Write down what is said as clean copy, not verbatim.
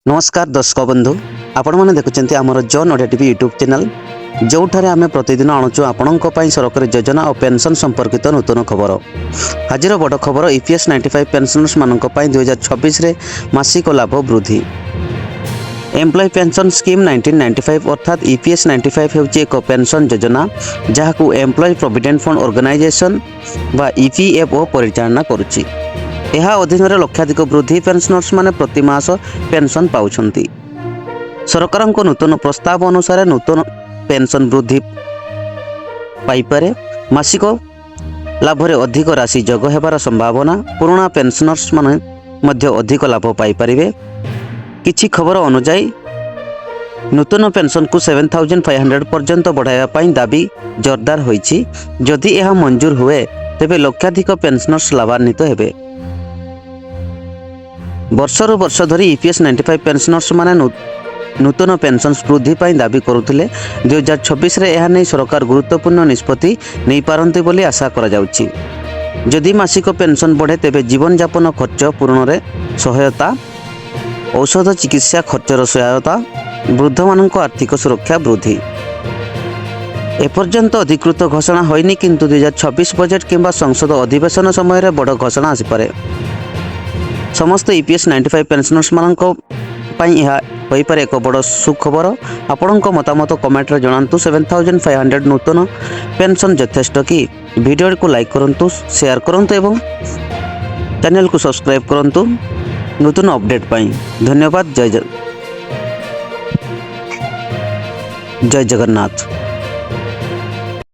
ନମସ୍କାର ଦର୍ଶକ ବନ୍ଧୁ, ଆପଣମାନେ ଦେଖୁଛନ୍ତି ଆମର ଜନ୍ ଓଡ଼ିଆ ଟିଭି ୟୁଟ୍ୟୁବ୍ ଚ୍ୟାନେଲ୍, ଯେଉଁଠାରେ ଆମେ ପ୍ରତିଦିନ ଆଣୁଛୁ ଆପଣଙ୍କ ପାଇଁ ସରକାରୀ ଯୋଜନା ଓ ପେନ୍ସନ୍ ସମ୍ପର୍କିତ ନୂତନ ଖବର। ଆଜିର ବଡ଼ ଖବର, ଇପିଏସ୍ 95 ପେନ୍ସନର୍ସମାନଙ୍କ ପାଇଁ 2026ରେ ମାସିକ ଲାଭ ବୃଦ୍ଧି। ଏମ୍ପ୍ଲୟି ପେନ୍ସନ୍ ସ୍କିମ୍ 1995 ଅର୍ଥାତ୍ ଇପିଏସ୍ 95 ହେଉଛି ଏକ ପେନ୍ସନ୍ ଯୋଜନା, ଯାହାକୁ ଏମ୍ପ୍ଲୟି ପ୍ରୋଭିଡେଣ୍ଟ ଫଣ୍ଡ ଅର୍ଗାନାଇଜେସନ୍ ବା ଇପିଏଫ୍ଓ ପରିଚାଳନା କରୁଛି। ଏହା ଅଧୀନରେ ଲକ୍ଷାଧିକ ବୃଦ୍ଧ ପେନ୍ସନର୍ସମାନେ ପ୍ରତି ମାସ ପେନ୍ସନ୍ ପାଉଛନ୍ତି। ସରକାରଙ୍କ ନୂତନ ପ୍ରସ୍ତାବ ଅନୁସାରେ ନୂତନ ପେନ୍ସନ୍ ବୃଦ୍ଧି ପାଇପାରେ। ମାସିକ ଲାଭରେ ଅଧିକ ରାଶି ଯୋଗ ହେବାର ସମ୍ଭାବନା। ପୁରୁଣା ପେନ୍ସନର୍ସମାନେ ମଧ୍ୟ ଅଧିକ ଲାଭ ପାଇପାରିବେ। କିଛି ଖବର ଅନୁଯାୟୀ, ନୂତନ ପେନ୍ସନ୍କୁ 7500 ପର୍ଯ୍ୟନ୍ତ ବଢ଼ାଇବା ପାଇଁ ଦାବି ଜୋରଦାର ହୋଇଛି। ଯଦି ଏହା ମଞ୍ଜୁର ହୁଏ, ତେବେ ଲକ୍ଷାଧିକ ପେନ୍ସନର୍ସ ଲାଭାନ୍ୱିତ ହେବେ। ବର୍ଷରୁ ବର୍ଷ ଧରି ଇପିଏସ୍ 95 ପେନ୍ସନର୍ସମାନେ ନୂତନ ପେନ୍ସନ୍ ବୃଦ୍ଧି ପାଇଁ ଦାବି କରୁଥିଲେ। 2026ରେ ଏହା ନେଇ ସରକାର ଗୁରୁତ୍ୱପୂର୍ଣ୍ଣ ନିଷ୍ପତ୍ତି ନେଇପାରନ୍ତି ବୋଲି ଆଶା କରାଯାଉଛି। ଯଦି ମାସିକ ପେନ୍ସନ୍ ବଢ଼େ, ତେବେ ଜୀବନଯାପନ ଖର୍ଚ୍ଚ ପୂରଣରେ ସହାୟତା, ଔଷଧ ଚିକିତ୍ସା ଖର୍ଚ୍ଚର ସହାୟତା, ବୃଦ୍ଧମାନଙ୍କ ଆର୍ଥିକ ସୁରକ୍ଷା ବୃଦ୍ଧି। ଏପର୍ଯ୍ୟନ୍ତ ଅଧିକୃତ ଘୋଷଣା ହୋଇନି, କିନ୍ତୁ 2026 ବଜେଟ୍ କିମ୍ବା ସଂସଦ ଅଧିବେଶନ ସମୟରେ ବଡ଼ ଘୋଷଣା ଆସିପାରେ। ସମସ୍ତ ଇପିଏସ୍ 95 ପେନ୍ସନର୍ସମାନଙ୍କ ପାଇଁ ଏହା ହୋଇପାରେ ଏକ ବଡ଼ ସୁଖବର। ଆପଣଙ୍କ ମତାମତ କମେଣ୍ଟରେ ଜଣାନ୍ତୁ। 7500 ନୂତନ ପେନ୍ସନ୍ ଯଥେଷ୍ଟ କି? ଭିଡ଼ିଓକୁ ଲାଇକ୍ କରନ୍ତୁ, ସେୟାର କରନ୍ତୁ ଏବଂ ଚ୍ୟାନେଲକୁ ସବସ୍କ୍ରାଇବ୍ କରନ୍ତୁ ନୂତନ ଅପଡ଼େଟ୍ ପାଇଁ। ଧନ୍ୟବାଦ। ଜୟ ଜୟ ଜଗନ୍ନାଥ।